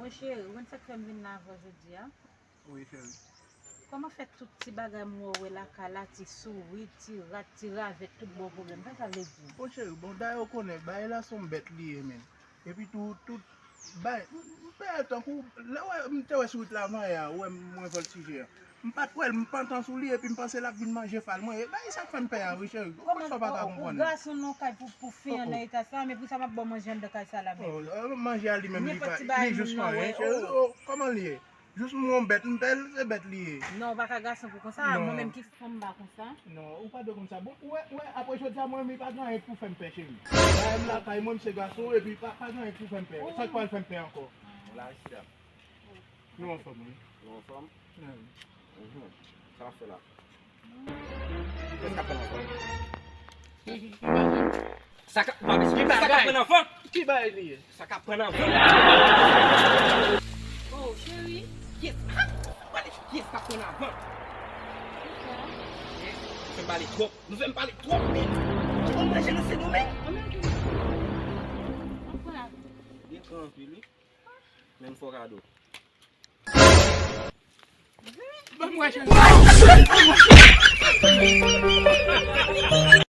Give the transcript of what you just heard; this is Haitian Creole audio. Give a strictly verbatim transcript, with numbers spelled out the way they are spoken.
Bon, cheri, ou konn sa k fè m vin la avè w jodi a? Wi, cheri. Kòman fè tout ti bagay m wè w wè lakay la, ti sourit, ti rat, ti ravèt, tout bon pwoblèm? Sa sa vle di? Bon, cheri, bon, dayè ou konnen, bagay la se yon bèt li ye, menm. Epi tou, tout, bay, m, m fè tankou, lè w wè, m te wè sourit la avan yè a, ou wè m, mwen vòltije a. M pa t wè l, m pantan sou li, epi m panse l ap vin manje fal mwen. E bay sa k fè m pè a, wi, cheri. Ou konn sa w pa ka konprann. Ou gason nan kay pou, pou fi an nan eta sa, men pou sa m ap ba w manje anndan kay sa la menm. Oh, manje a li menm, li pa, li jis pa anyen, cheri. Oh, kòman li ye? Jis m wè yon bèt, m pè l, se bèt li ye. Non, ou pa ka gason pou konsa, mwen menm ki fanm m pa konsa. Non, ou pa dwe konn sa. Bon, ou wè, ou wè, apre jodi a, mwen menm, li pa gen anyen pou fè m pè, cheri. Bagay m lakay mwen, m se gason, epi pa, pa gen anyen pou fè m pè. Sa k pral fè m pè ankò? Bon, la, mesye dam. Nou anfòm, wi. Nou anfòm? Wi. Mhm. Sa w ap fè la? Kiyès k ap pran nan vant? Sa k ap, w ap esplike sa k ap pran nan vant? Ki bagay li ye? Sa k ap pran nan vant? Oh, cheri. Kiyès? Ha? Pale sou kiyès k ap pran nan vant? Kiyès? Nou fè m pale twòp. Nou fè m pale twòp, men. Ou konn manje nan Sendomeng? Anmède. Anpwen la. Li pran anpil, wi. Men m fè w kado. Ban m wè, cheri.